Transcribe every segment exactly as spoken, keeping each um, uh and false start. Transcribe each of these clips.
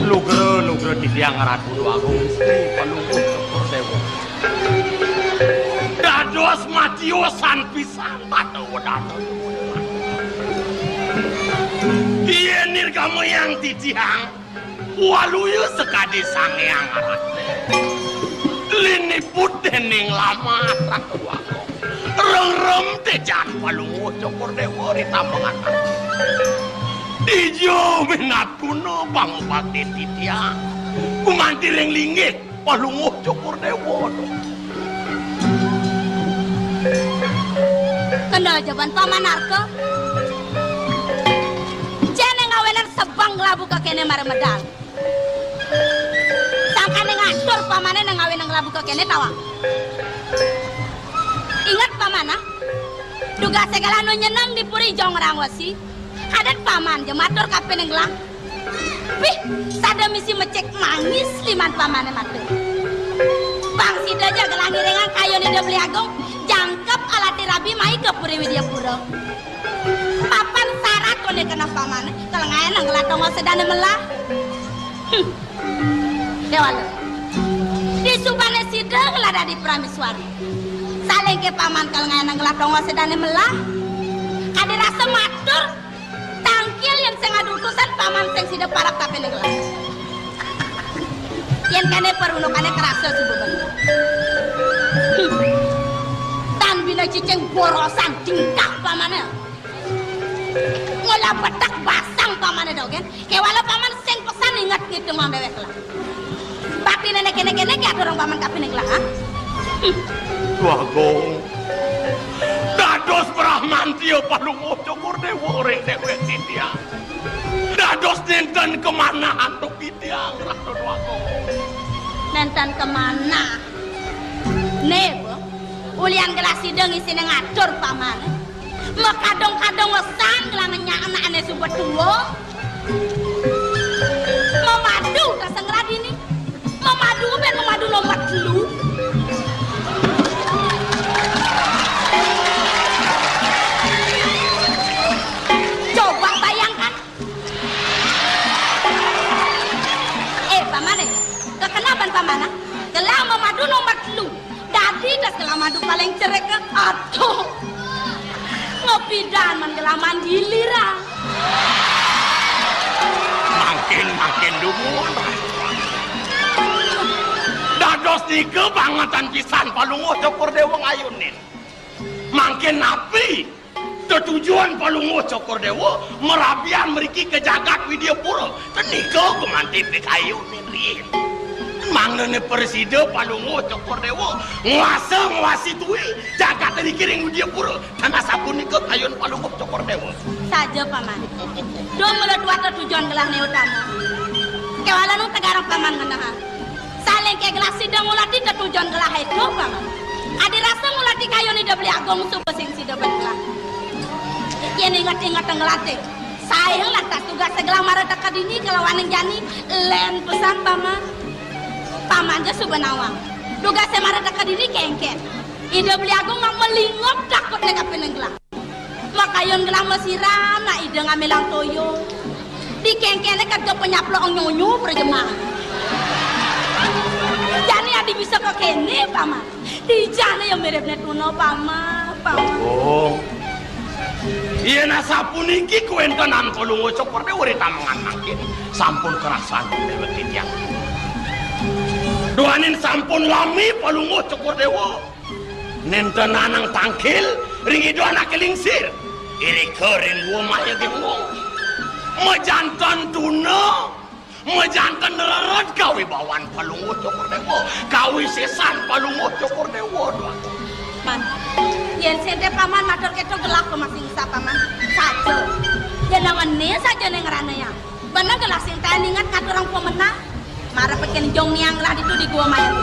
Lugra, lugra titiang Ratu Déwa Agung, Gusti Palungguh Cokor Déwa. Dados matiosan pisan, Ratu Déwa. Yén nirgamayang titiang, waluya sakadi Sang Hyang Ratu. Liniput déning lamah, Ratu Déwa Agung. Rengrem téjan Palungguh Cokor Déwa ri tambangan. Dija minatuna pangubaktin titiang. Gumanti ring linggih Palungguh Cokor Déwa. Kendel jaban Paman Arka. Cai né ngawinang sebeng kelabu kéné mara medal. Sangkané ngatur pamané né ngawinang kelabu kéné tawang. Inget paman, ah. Dugasé gelah nu nyeneng di puri Jongrang Wesi. Adat paman ja matur kapining gelah. Pih, sada misi mecik mangis liman pamané matur. Pang sida ja gelah ngiringang kayun Ida Beli Agung, jangkep alati rabi mai ka Puri Widyapura. Papan sarat koné keneh pamané, kal ngaénang gelah tongos sedané melah. Hmm. Déwala. Disubané sida ngelah dadi prameswari. Salingké paman kal ngaénang gelah tongos sedané melah. Kadi rasa matur tangkil yén sing ada utusan paman sing sida parab kapining gelah. Yén kéné parunukané karasa suba banget. Hmm. Tan bina cicing borosan tingkah pamané. Ngolah betek basang pamané dogén. Kéwala paman sing pesan inget ngitung déwék lah. Bakti nenek kéné-kéné ki aturang paman kapining lah, ha? Hmm. Déwa Agung. Dados brahmantia Palungguh Cokor Déwa ring déwék titiang. Dados nénten kamanah antuk titiang, Ratu Déwa Agung. Nénten kamanah. Né, Bu, ulian gelah sida ngisiné ngatur paman. Makadung-kadung wesan gelah ngenyak anaké suba tua. Mamadu ka sangradini. Mamadu ben mamadu nomor telu. Coba bayangkan. Eh, paman, eh. Kekenaban paman, ah? Gelah mamadu nomor telu. Dadi das gelah madu paling cerik, eh. Aduh. Ngepidan man gelah mandi lirang. Mangkin, mangkin dumun. Dados nika bangetan pisan Palungguh Cokor Déwa ngayunin. Mangkin napi tetujon Palungguh Cokor Déwa marabian mriki ka jagat Widyapura? Ten nika gumanti pikayunin riin. Mangdané prasida Palungguh Cokor Déwa nguasa nguasi tui jagat niki ring Widyapura. Tan asapunika kayun Palungguh Cokor Déwa. Saja, Paman. Duh mula tuah tetujon gelah né utama. Kéwala nu tegarang Paman ngenehang. Salingké gelah sida ngulati tetujon gelah ento, Paman. Adi rasa ngulati kayun Ida Beli Agung suba sing sida ben gelah. Yén inget-inget ngelati. Saé lantas tugas gelah mara teka dini kalawaning jani lén pesan, Paman. Paman ja suba nawang. Tugasé mara teka dini kéngkén. Ida Beli Agung nak melingop takut né kapining gelah. Makayun gelah masiram, nak ida ngamilang toya. Di kéngkéné kagak penyaplok nyonyo perjemah. Jani adi bisa ka kéné, Paman. Di jani ya miripné tuna, Paman, Paman. Oh. Yén asapuniki kawéntenan Palungguh Cokor Déwa ri tamengan mangkin, sampun kerasan déwék titiang. Duaning sampun lami Palungguh Cokor Déwa. Nénten anang tangkil ring ida anaké lingsir. Irika ring Gua Maya Gembung. Majanten tuna, majanten rered kawibawan Palungguh Cokor Déwa, kawisésan Palungguh Cokor Déwa, Déwa. Man, yén sing té Paman matur kéto gelah ka masing sa Paman. Saja. Yén awané saja né ngranayang. Beneh gelah sing taén inget ngaturang pamenah. Mara peken jong niang gelah ditu di Gua Maya.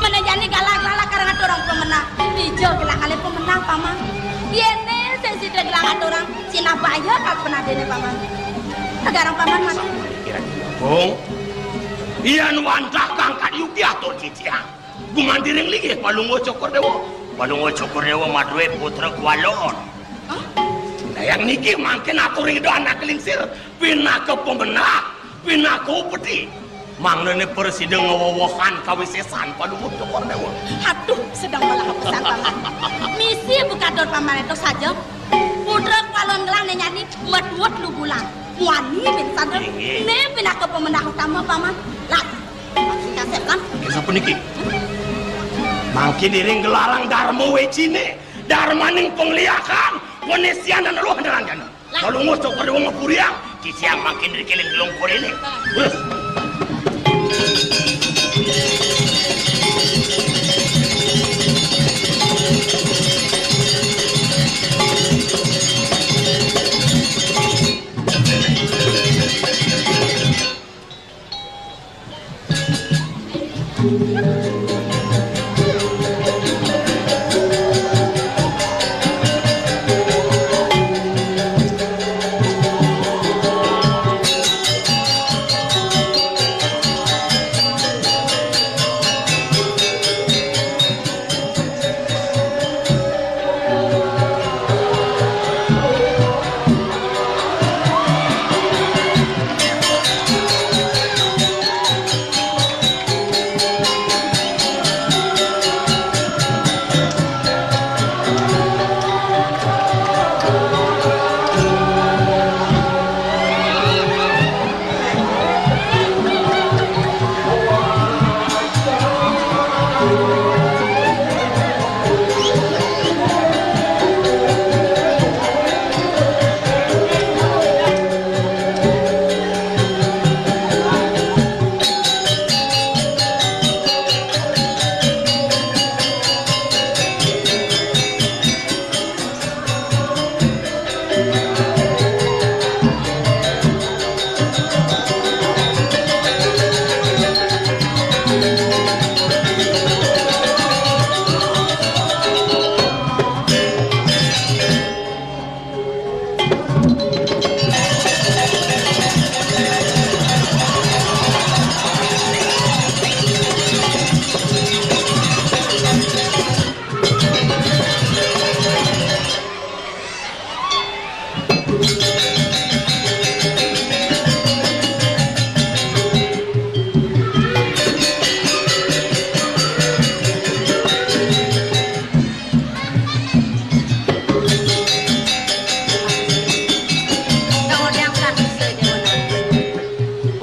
Meneh jani gelah gelah lakar ngaturang pamenah. Dija gelah ngalih pamenah, Paman. Yéné sing sida gelah ngaturang, sinah Dene, Paman. Tegarang Paman mati. Kira-kira, Bung. Yan wantah kang kadi yuki atur ciciang. Gumanti ring linggih Palungguh Cokor Dewa. Palungguh Cokor Dewa madué putra kualon. Hah? Nah, yang niki mangkin atur ring Ida Anak Lingsir, pinaka pamenah, pinaka upeti. Mangdané prasida ngawewehan kawisésan Palungguh Cokor Dewa. Aduh, sedeng malah pesan, Paman. Misi buka dor Paman itu saja. Putra kualon gelah nenyani metuut lubulan. Muani bin sadar. Inggih. Né pinaka pamenah utama, Paman. Lah, makin kasep kan? Inggih, sapuniki. Mangkin iring gelarang Darma Wéciné, darmaning pangliakan, panisian dan roh neranjana. Lah. Kalau ngusuk pada wong ngepuriang, ciciang mangkin dikiling gelung kurine. Terus.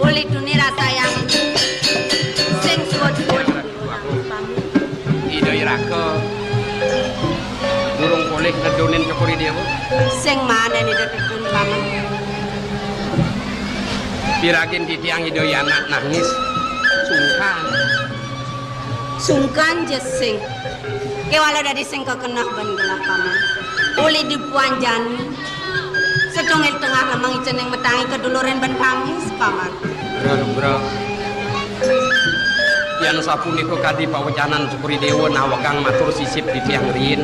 Uli tuni rasa yang sing suwud-suwud. Ida Iraka durung polih ngedunin Cokor I Déwa. Sing manen Ida Tedun, Paman. Piragin titiang Ida Anak nangis. Sungkan. Sungkan ja sing. Kéwala dadi sing kekenah ban gelah, Paman. Uli dipuan jani. Setungil tengah lemeng icening metangi keduluran ban pangis, Paman. Bro, bro. Yan sapunika kadi pawecanan Cokor I Déwa nawekang matur sisip titiang riin.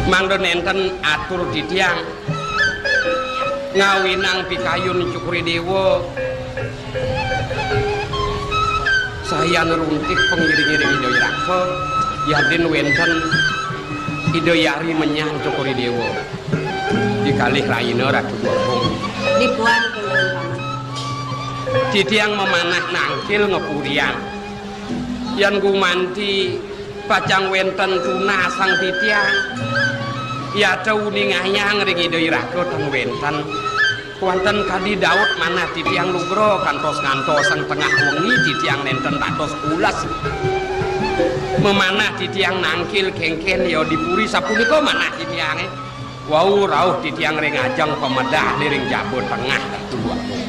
Mangda nénten atur titiang ngawinang pikayun Cokor I Déwa. Sayan runtik pangiring-iring Ida Iraka, yadin wénten Ida Yari menyang Cokor I Déwa. Dikalih raina Ratu Gobong. Dipuan kula, Paman. Titiang mamanah nangkil ngepuriang. Yan gumanti pacang wénten tunasang titiang. Yata uningayang ring Ida Iraka tan wénten. Wénten kadi Daud manah titiang lugra kantos ngantosang tengah wengi titiang nénten dados pules. Mamanah titiang nangkil kéngkén ya di puri sapunika manah titiangé. Wau rauh titiang ring ajeng pamedah ring jaba tengah Ratu Agung.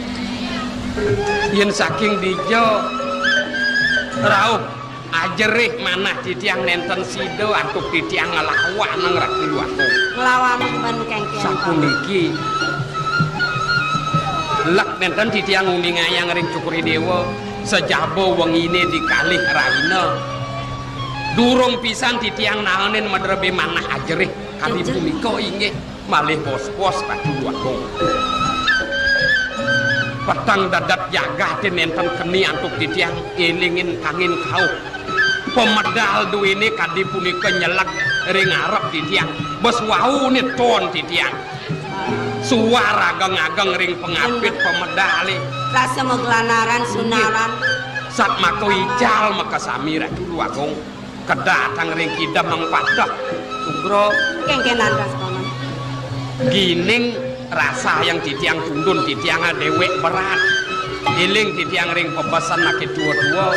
Yén saking dija rauh ajerih manah titiang nénten sida antuk titiang nglawanang Ratu Agung. Nglawanang ban kéngkén. Sapuniki. Lek nénten titiang nguningayang ring Cokor I Déwa, sajaba wenginé dikalih raina. Durung pisan titiang naenin madrebé manah ajerih. Kadi punika inggih Palih bos-bos Ratu Dwagung. Peteng dedet jagaté nénten keni antuk titiang, élingin kangin kauh. Pamedal duéné kadi punika nyeleg ring arep titiang. Bes wau né ton titiang. Suar ageng-ageng ring pangapit pamedalé. Rasa maglanaran sunaran. Satmaka ical makasami Ratu Dwagung. Kedatang ring kidemeng pateh. Sugra. Kéngkénan ras paman. Gining rasa yang titiang tundun titiang déwék berat. Éling titiang ring pabesen aké tua-tua.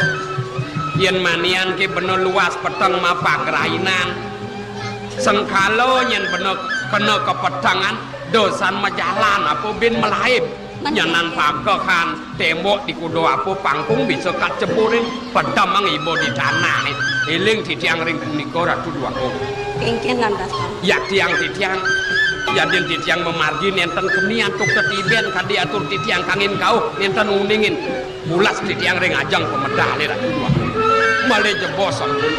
Yén manian ké bena luas peteng mapagrainan. Sengkala nyén bena kena kapetengan, dosan majalan apa bin malaib. Nyanan pagehan témbok di kuda apa pangkung bisa kaceburin, pedemeng iba di tanah. Éling titiang ring punika Ratu Dwagung. Kéngkén lantas, Pak. Ya tiang titiang, yadin titiang mamargi nénten keni antuk tetibén kadi atur titiang kangin kauh nénten uningin. Pulas titiang ring ajeng pamedalé Ratu Dwagung. Malih jebos sampun.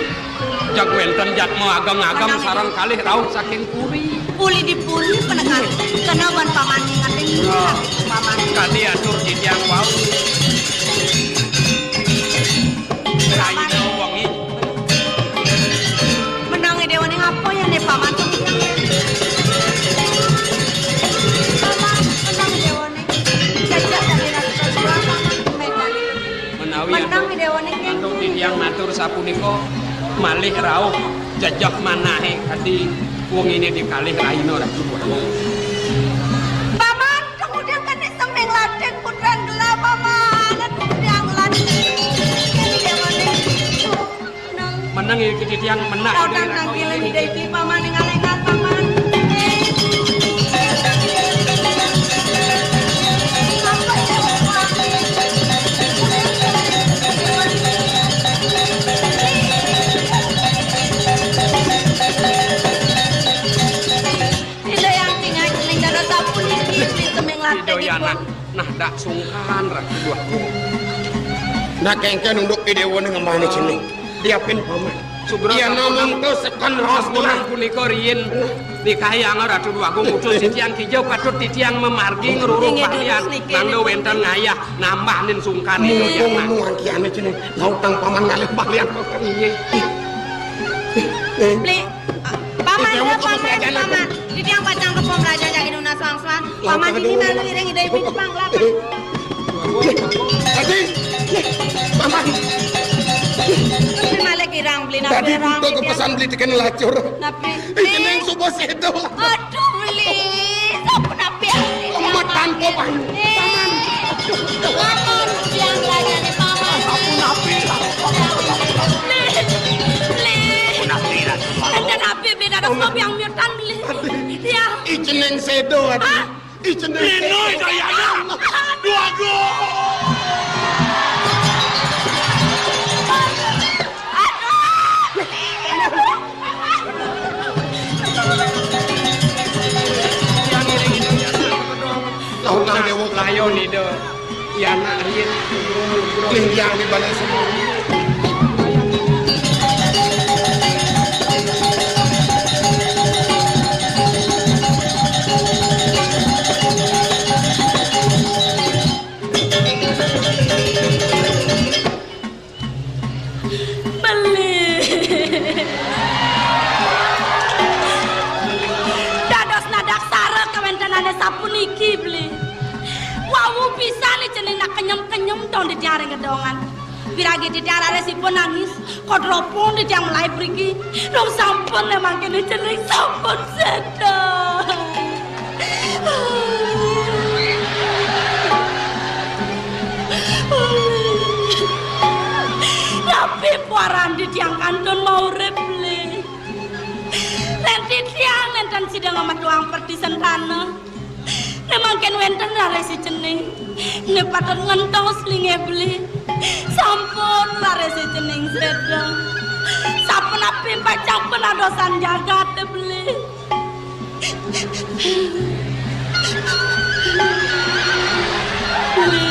Jag wénten jadma ageng-ageng sareng kalih rauh saking puri. Uli di puri penekan kena wan paman ngingetin paman. Kadi atur titiang wau. Raina wengi. Menang déwané ngapa ya né paman tuh? Paman, menang déwané. Jajah dari Ratu Ratu paman. Menawi antuk, antuk titiang matur sapunika, malih rauh jejeh manahé kadi wenginé di kalih rahina Ratu Buana. Paman, kemudian kan semeng lading putran gelah, paman. Aduh, yang lading. Ini dia, paman. Menang. Menang iki titiang menang. Kau tak nangkilin di Dai Beli, paman, yang alengan, paman. Ida yang tinggal ning dada sapu niki, beli seming latih. Ida yang nah, nah dak sungkan Ratu Dwagung. Nah, kéngkén unduk di déwa ning ngembangin sini. Diapin paman. Sugra. Iya, sampun namung tesekan sampun ras punika riyin nikahi angel Ratu Dwagung utus titiang kija patut titiang mamargi ngruruh. Inggih, balian durus niki. Mangda wénten ngayah nambahnin sungkan nika. Mumpung ya, Mak. Muang kiane jeneng ngautang paman ngalih balian. Inggih. Eh. Beli, ah, paman, ya, paman, paman. Titiang pacang kepo meraja jagi nunas wangsuan. Paman ini malu iring ida ibu panglah. Tadi, Paman. Tapi malah kirang beli napi. Tadi orang butuh kepesan beli tekan lacur. Napi? Iki ning suba sedo. Aduh, beli. Sapa napi? Amat tanpa, Paman. Paman. Paman, yang raja ni, Paman. Ampun, napi. Beli. Beli. Ampun, napi. Anda napi, beli, ada sop yang miutan, beli. Ya. Ijeneng sedo, adi. Hah? Lino itu ya, ya. Dua gol. Laut nang dewa layon ida. Ya, nak, iya. Ling yang di balik semua. Beli. Dados nadaksara kawéntenané sapuniki, beli. Wau pisan cening nak kenyem-kenyem dong di tiang ring gedongan. Piragi titiang raris ipun nangis, kodropong titiang malai mriki. Dong sampun né mangkene cening sampun séda. Napi paran titiang kantun maurip, Beli? Lén titiang nénten sida ngametuang perti sentana. Né mangkin wénten raris cening. Né patut ngentos linggih Beli. Sampun raris cening séda. Sapunapi pacang panadosan jagaté Beli. Beli.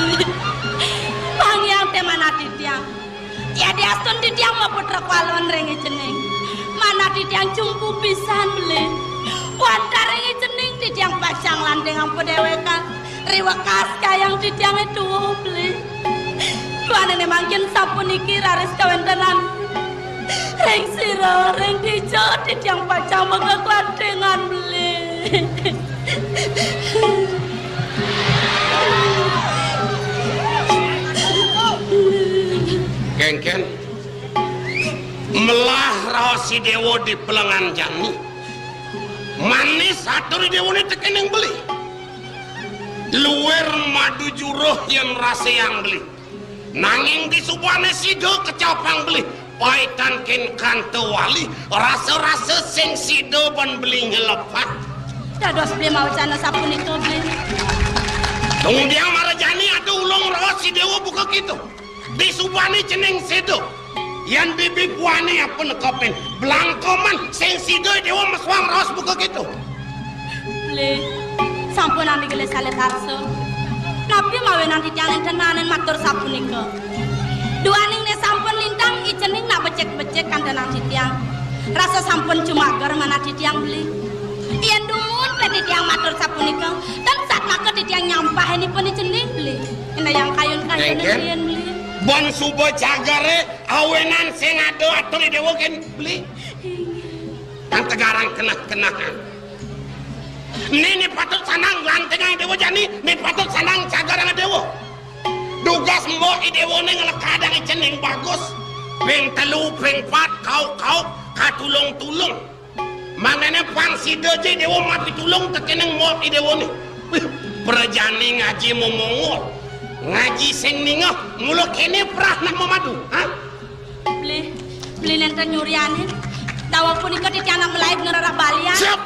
Pangiang té manah titiang. Yadiastun titiang maputra kwalon ring cening. Manah titiang cumpu pisan, Beli. Wantah ring cening Tiang pacang landengang padéwékan, riwekas kayang titiangé tuwuh, Beli. Duaning mangkin sapuniki raris kawéntenan ring sira, ring dija titiang pacang mekeklandengan, Beli. Kénkén, melah raos I Déwa di pelengan jani. Manis atur I Déwané tekéning Beli. Luir madu juruh yén raseang Beli. Nanging disubané sida kecapang Beli. Paitan kén kanta wali, rasa-rasa sing sida ban Beli nyelepat. Dados Beli mawecana sapunika, Beli. Tungdiang mara jani ada ulung raos I Déwa buka kéto. Disubané cening sida. Yén bibi buané apa nekepin, blangkoman sing sida I Déwa mesuang raos buka kéto. Beli, sampun andi gelis alit arsa. Napi mawinan titiang nénten naenin matur sapunika? Duaning né sampun lintang, I Cening nak becik-becik kantenan titiang. Rasa sampun jumager manah titiang, Beli. Yén dumun pé titiang matur sapunika, tan satmaka titiang nyampahin ipun I Cening, Beli. Indayang kayun-kayun Kénkén, riin, Beli. Ban suba jageré awinan sing ada atur I Déwa kén Beli. Inggih. Kang tegarang keneh-kenehan. Né, né patut sandang lantengang I Déwa jani, né patut sandang jagerang I Déwa. Dugas mbok I Déwané nglekadang I Cening bagus. Ping telu, ping pat, kauk-kauk, katulung-tulung. Mangdané pang sida ja I Déwa mapitulung tekéning mbok I Déwané. Wih, prajani ngaji momongol. Ngaji sing ningeh, mula kéné prah nak mamadu, ha? Beli, Beli nénten nyurianin. Daweg punika titiang nak malaib ngrereh balian. Siap.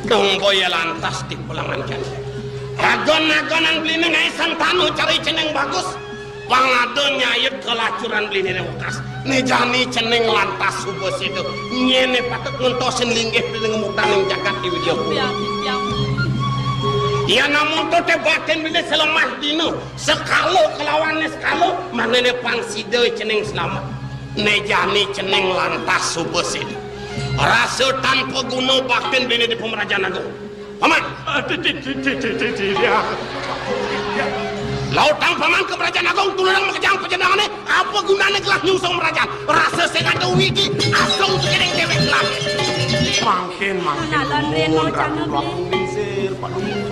Dong boya lantas di pelengan jani. Agon-agonan Beliné ngaé sentana cara I Cening bagus. Pang ada nyayut kelacuran Beliné wekas. Né jani I Cening lantas suba sida. Nyén né patut ngentosin linggih Beliné ngemutaning jagat di Widyapura. Ya, ya. Yén amonto té baktin Beliné selemah dina, sekala kelawan né sekala, mangdané pang sida I Cening selamet. Né jani I Cening lantas suba sida. Rasa tanpa guna baktin Beliné di Pamrajan Agung. Paman. Ah, ti-, ti-, ti-, ti-, ti-, ti-, ti-, ya. Lautang Paman ka Pamrajan Agung, tulurang makejang panjenengané, apa gunané gelah nyungsung mrajan? Rasa sing ada widi, asung tekéning déwék gelah. Mangkin, mangkin. Analan Reno nuwun, Ratu Cana Agung Bli. Lingsir, paduka.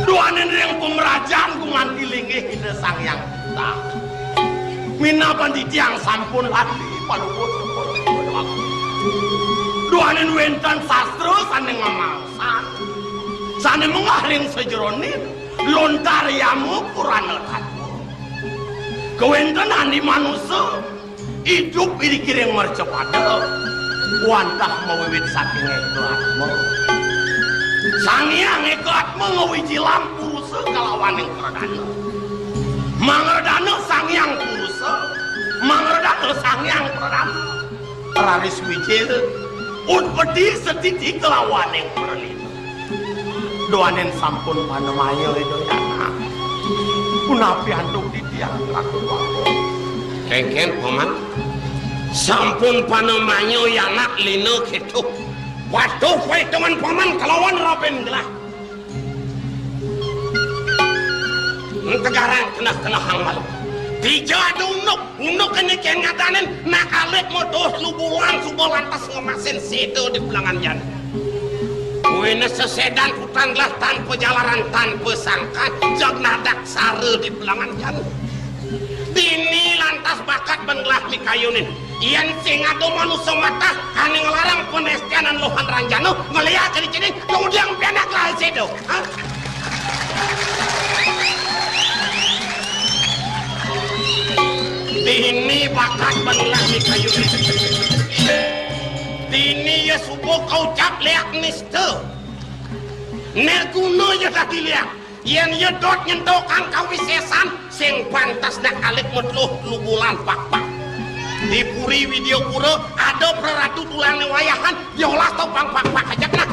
Duaning ring pamrajan gumanti linggih Ida Sang Hyang Widi. Minab titiang sampun lali paluhur. Duaning wénten sastra sané ngamangsan, sané menggah ring sajeroning lontar yama purana tatwa. Kawéntenan di manusa idup iri kiring mercapada wantah mawiwit saking éka atma. Sang Hyang Éka Atma ngawijilang purusa kalawaning pradana. Mangredana Sang Hyang Purusa, mangredana Sang Hyang Pradana. Raris wijil, utpeti, setiti kalawaning pralina. Duaning sampun panamaya Ida Hyang. Punapi antuk titiang Ratu Agung? Kénkén, Paman. Sampun panamaya anak lina kéto. Waduh, paitungan Paman kalawan Raden Gelah. Tegarang keneh-kenehang malu. Dija ada unduk, unduk kéné kén ngadanin nak alit moto lubulan suba lantas ngemasin sida di pelengan jani. Kuwi sesedan putran gelah tanpa jalaran, tanpa sangkan, jag nadak sara di pelengan jani. Dini lantas bakat ban gelah mikayunin. Yén sing ada manusa matah ané nglarang panestianan luhan ranjana, ngeliak di cening, kemudian pianak gelah sida. Ha? Dini bakat ban gelah mikayunin. Dini ya suba kaucap liak nista. Né guna ya dadi liak. Yén ya dot nyentuh kang kawisésan, sing pantes nak alit metluh lubulan pakpak. Di Puri Widyapura ada praratu tulangné wayahan, ya olah to pang pakpak ajak nak.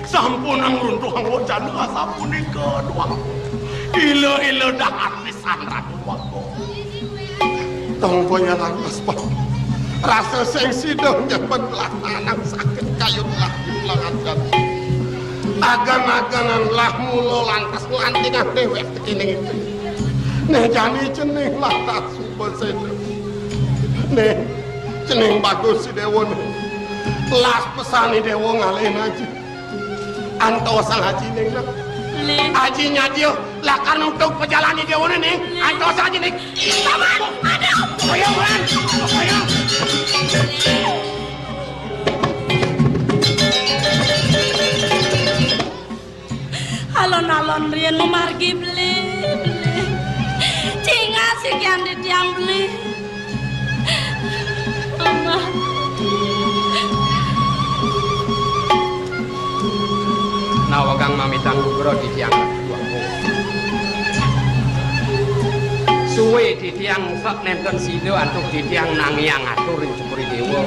Sampun ngruntuhang wacana sapunika, Déwa. Ila-ila dahat pisan, Ratu Déwa. Tong boya lantas, Pak. Rasa sing sida nyemben lah tanang sakit kayun lah langan jati. Agang-agangan lah mula lantas nglantingang déwék tekening itu. Néh jani cening lah tak suba séda. Néh, cening bagus si déwa néh. Las pesan i déwa ngalih aji. Antosang aji ning. Aji nyadya lakar nutug pajalan i déwa néh ning. Antosang aji ning. Paman, aduh. Ayo, Wan. Ayo. Alon-alon riin mamargi beli, beli. Cingas sikian di tiang beli. Mama. Nawegang mamitang lugra titiang. Suwe titiang sak nénten sida antuk titiang nangiang atur ring Cokor I Déwa.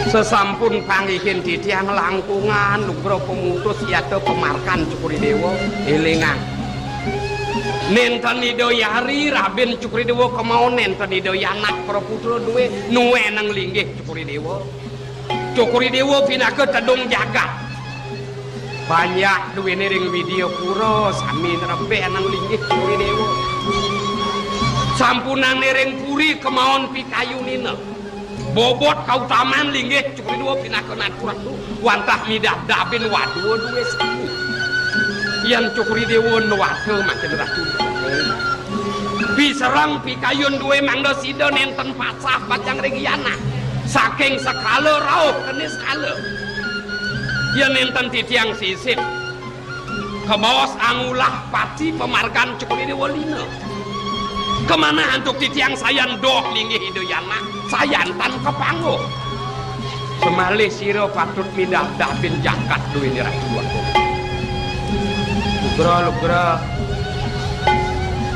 Sesampun panggihin titiang langkungan lugra pamutus yata pamarkan Cokor I Déwa, élingang. Nénten Ida Hyari rabin Cokor I Déwa kemaon nénten Ida Yanak praputra duwé nuénang linggih Cokor I Déwa. Cokor I Déwa pinaka tedung jagat. Banyak duwéné ring Widyapura sami nrebénang linggih Cokor I Déwa. Sampunang ring puri kemaon pikayunina. Bobot kautaman linggih Cokor I Déwa pinaka natu ratu wantah midabdabin wadua duwé sami. Yén Cokor I Déwa nuwata makin ratu. Pisereng pikayun duwé mangda sida nénten pasah pacang ring Yanak. Saking sekala rauh ké niskala. Yén nénten titiang sisip. Kabaos angulah pati pamargan Cokor I Déwa lina. Kamanah antuk titiang sayan doh linggih Ida Yanak, sayan tan kapangguh. Semalih sira patut midabdabin jagat duwéné Ratu Agung. Lugra, lugra.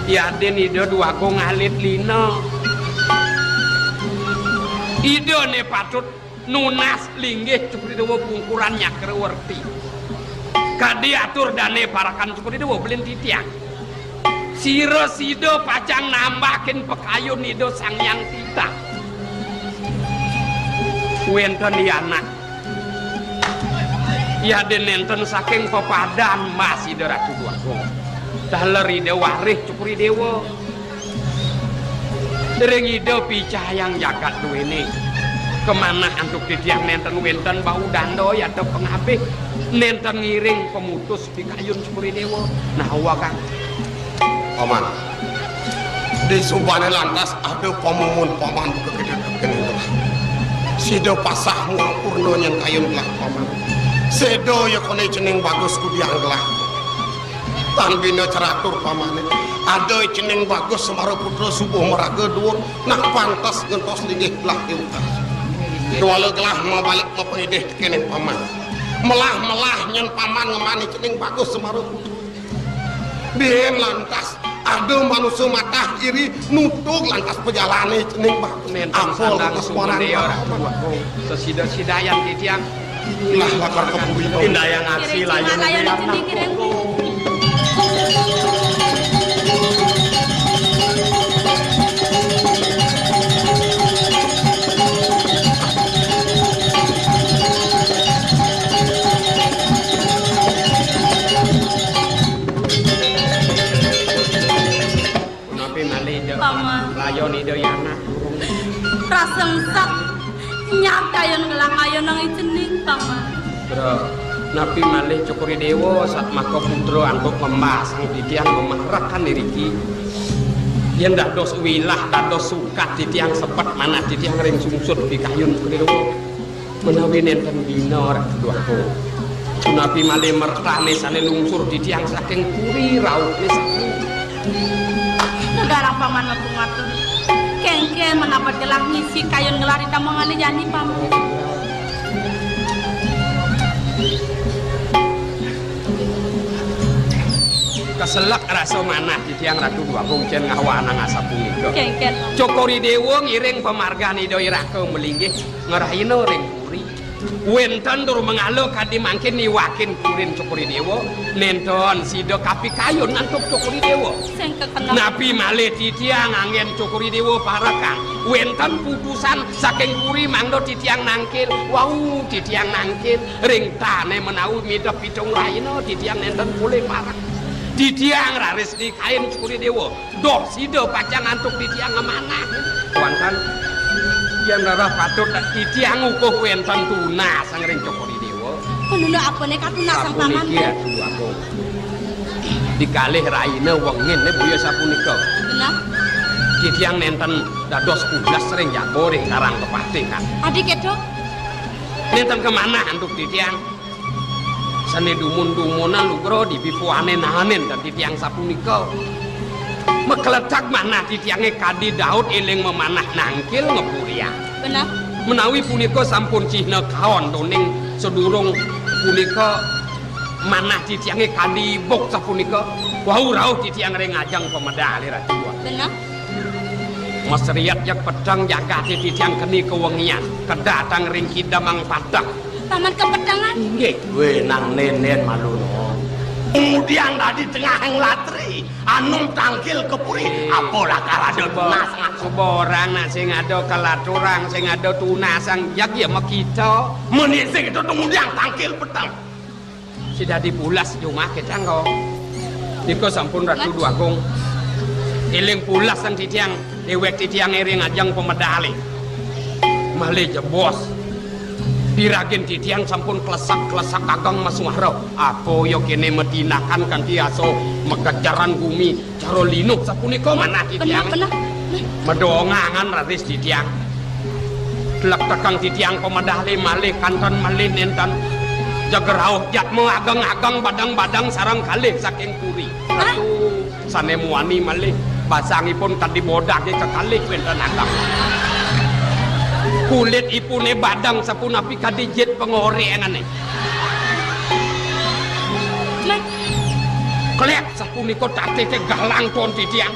Yadin Ida Déwa Agung alit lina. Ida né patut nunas linggih Cokor I Déwa pungkuran Nyakrawerti. Kadi atur dané parekan Cokor I Déwa belin titiang. Sira sida pacang nambahin pakayun Ida Sang Hyang Titah. Wénten Yanak. Yadin nénten saking pepadan mas Ida Ratu Déwa Agung. Taler Ida Warih Cokor I Déwa. Ring Ida picayang jagat duwéné. Kamanah antuk titiang nénten wénten bau danda yata pangabih. Nénten ngiring pamutus pikayun Cokor I Déwa. Nah, wagang. Paman. Di subané lantas ada pamumun paman buka kita kéné gelah. Sida pasah muang purna nyén kayun gelah paman. Séda ya koné cening bagus kudiang gelah. Tan bina ceratur pamané. Ada cening bagus semara putra subuh maraga duur. Nah pantes ngentos linggih gelah di utas. Kuala gelah mabalik mapangidih kéné paman. Melah-melah nyén paman ngemani cening bagus semara putra. Biin lantas ada manusa matah iri nutug lantas pajalané cening bak. Nénten ampun sandang lantas sumundé warang. Sesida-sidayan titiang. Lah lakar kepuri to. Indayang aksi layun. Layun cening kiring. Punapi malih Ida Paman. Layon Ida Yana. Rasa engsak nyat kayun ngelah kayun nang icening, Paman. Bro, napi malih Cokor I Déwa satmaka putra antuk ngembasang titiang mamarekan iriki. Yén dados wilah, dados sukat titiang sebet manah titiang ring sungsut pikayun Cokor I Déwa. Menawi nénten bina Ratu Dwagung. Punapi malih mertané sané lungsur titiang saking puri rauhné sami. Negarang Paman ngepung atur. Kéngkén menapa gelah ngisi kayun ngelah ri tambangané jani, Paman. Kaselek rasa manah titiang Ratu Dwagung cén ngawanang asapunika. Kéngkén. Cokor I Déwa ngiring pamargan Ida Iraka malinggih ngrahina ring puri. Wénten tur mengala kadi mangkin niwakin kurin Cokor I Déwa, nénten sida kapikayun antuk Cokor I Déwa. Sing kekenep. Napi malih titiang anggén Cokor I Déwa parekang. Wénten putusan saking puri mangda titiang nangkil. Wau titiang nangkil ring tané menawi midep pitung rahina titiang nénten polih parek. Titiang raris nikain Cokor I Déwa. Doh sida pacang antuk titiang ngamanah. Wénten, yén rereh patut titiang ngukuh wénten tunasang ring Cokor I Déwa. Pununa apané katunasang, Paman? Sapuniki, Ratu Agung. Di kalih rahina wenginé boya sapunika. Bener. Titiang nénten dados pulas ring jaba ring Karang Kepatihan. Adi kéto? Nénten kamanah antuk titiang. Sané dumun-dumunan lugra di bipuané naenin dan titiang sapunika. Makletag manah titiangé kadi Daud éling mamanah nangkil ngapuriang. Bener. Menawi punika sampun cihna kaontoning sadurung punika manah titiangé kadi ibuk sapunika. Wau rauh titiang ring ajeng pamedalé, Ratu. Bener. Masriat jeg peteng jagaté titiang keni kawengian, kedatang ring kidemang padang. Paman kapetengan? Inggih. Wéh, nang nénén malu, no. Kemudian tadi tengahing latri, anu tangkil ke puri, apa lakar ada tunas, ngan? Suba orang nak sing ada kelaturang, sing ada tunasang, jeg ya makita. Meni sing itu kemudian tangkil peteng. Sida dadi pulas jumah kita engko. Nika sampun Ratu Déwagung. Éling pulas sang titiang, déwék titiang ring ajeng pamedalé. Malih jebos. Piragin titiang sampun klesak-klesak ageng masuara. Apa ya kéné matinakan kanti asa makejaran gumi. Cara linuh sapunika manah titiang. Bener, bener. Madongangan raris titiang. Tlektekang titiang pamedalé malih kanten malih nénten. Jeg rauh jatma ageng-ageng badang-badang sareng kalih saking puri. Hah? Ratu sané muani malih basangipun kadi bodagé kekalih wénten ageng. Kulitipuné badang sapunapi kadi jit pangoréngané. Nah. Klek sapunika tatihé galang ton titiang.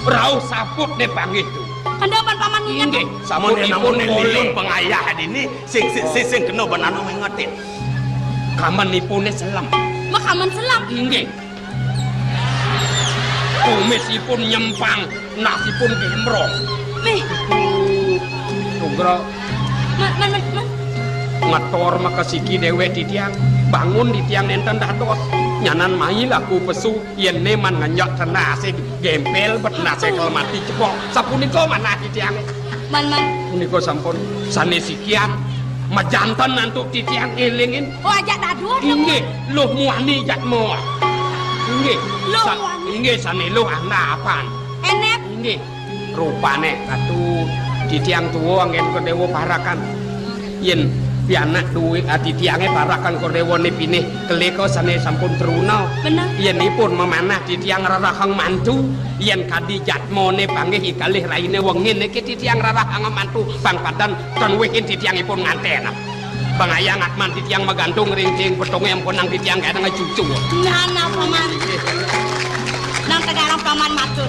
Rauh saput né panggih tu. Kanda pan paman nginget. Inggih, sampun ipun liyun pangayah dini sing, sing, sing, sing kena ban anu ngingetin. Kamanipuné selem. Makaman selem. Inggih. Kumisipun nyempang, nasipun gembrong. Nih. Tunggra. Man, man, man, man. Ngetor makasiki déwék titiang. Bangun titiang nénten dados. Nyanan mai laku pesu. Yén né man ngenjek tenasé gempel, bet tenasé kelemati cepok. Sapunika manah titiangé. Man, man. Punika sampun sané sikian majanten antuk titiang élingin. Oh, ajak dadua, inggih, luh muani jatma. Inggih. Luh muani. Inggih, sané luh anapan. Enep. Inggih. Rupané, Ratu, titiang tua anggén Kordéwa parakan. Yén pianak duwé, ah, titiangé parakan Kordéwané pinih kelika sané sampun truna. Bener. Yén ipun mamanah titiang rerehang mantu, yén kadi jatmané panggih ikalih rainé wenginé ké titiang rerehang mantu, pang padan tan wéhin titiangipun ngantén. Pangayah ngatman titiang magantung ring cing petungé ampunang titiang kadang cucu. Nah, nah, paman. Nang tegarang paman matur.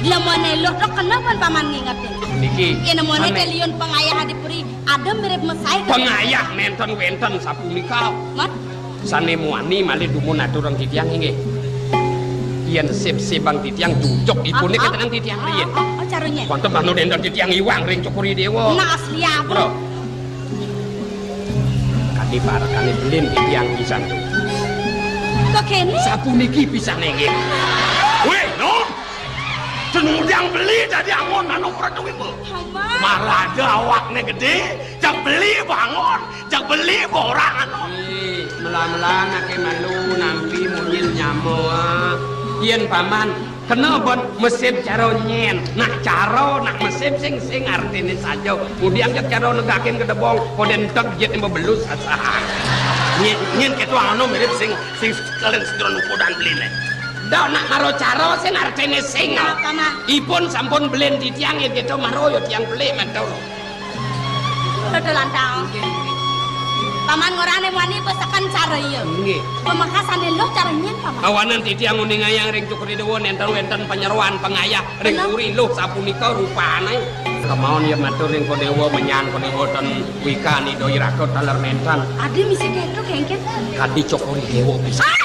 Lemoné luh tok kena pan paman ngingetin. Niki. Yén lemoné té liyun pangayah adi puri, ada mirip mesai. Pangayah nénten wénten sapunika. Mat. Sané muani malih dumun aturang titiang inggih. Yén sip-sipang titiang jujuk ipuné kétenang titiang riin. Oh, oh, caranya. Wonten manut énten titiang iwang ring Cokor I Déwa. Nah, asli apa? Bro. Kadi parekané belin titiang pisan. Kok kéné? Sapuniki pisan inggih. Wéh, Nom. Senujang beli dadi angon anu Praduwima. Maraja awakné gedé, jak beli bangon, jak beli borang anu. Ih, mela-mela anaké malu nampi munyin nyama. Yén paman kena ban mesip cara nyén. Nak cara, nak mesip sing, sing artiné saja. Kemudian jak cara negakin gedebong, kode entek jit yang bebelus asah. Nyén, nyén kéto anu mirip sing, sing kalian sedron upodan beliné. Dah nak maro cara sing artiné sing. Nah, paman. Ipun sampun belin titiang ya kéto maro ya tiang beli matur. Betul lantang. Paman ngorané muani pesekan cara iya. Nggih. Pamekasané luh cara nyén, paman. Awanan titiang nguningayang ring Cokor I Déwa nénten wénten panyeroan pangayah ring puri luh sapunika rupané. Kemawon ya matur ring Kodewa, menyan Kodewa ten wikani do iraga taler mentan. Adi misi keto kengket. Kadi cokori dewa bisa.